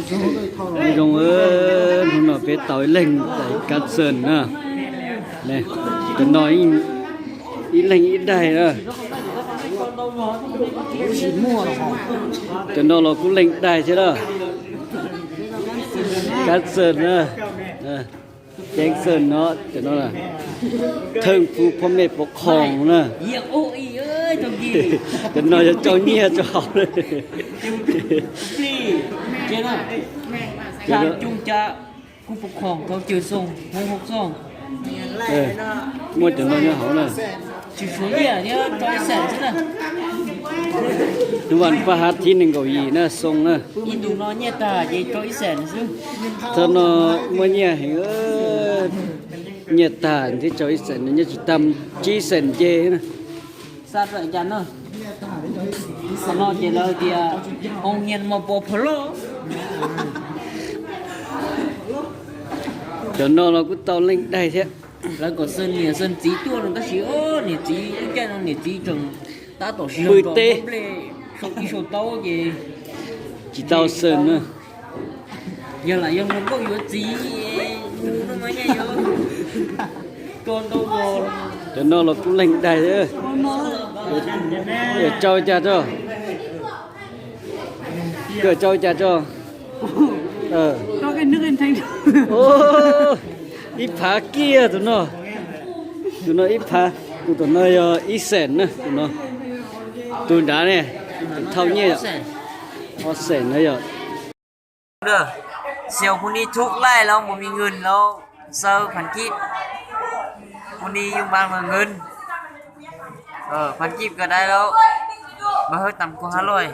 Zoo, hnub no peb tau ib leeg daim kab xeem na. Cov no ib leeg ib daim na. Cov no los kuj leeg daim thiab na. Kab xeem na. Kab xeem no, cov no, thawj phu phob mej pov khoom na. Cov no yog tso nyiaj rau hauv. Muaj cov no nyob hauv na. Hnub vas paj hab thib nees nkaum yim na, xoo na. Thaum no muaj nyiaj heev, nyiaj tag thiab tso ib xeem, nyiaj tsis tag, tsib xeem nce na. Cov no los kuj tau leej daig thiab. Lawv kom xeem niam xeem txiv tuaj no tab sis niam txiv lub caij no niam txiv tseem tab tom pw teb, sau ib sau taub ces tsis tau xeem na. Yog lam yog hluas nkauj yuav txiv, cov no los kuj leej daig thiab. Kawm tsau cas tso? Kawm tsau cas tso? Ib phav kiag tus no. Tus no ib phav, tus tom no yog ib xeem na tus no. Tus nrad ne, thauj nyiaj yom, ob xeem na yom. Xiaus khu ni thub laij lauj, npus mi ngwj lauj, xaw phav kib, khu ni yus npab ma ngwj, phav kib ka dai lauj, ma hawb tam ku ha loj.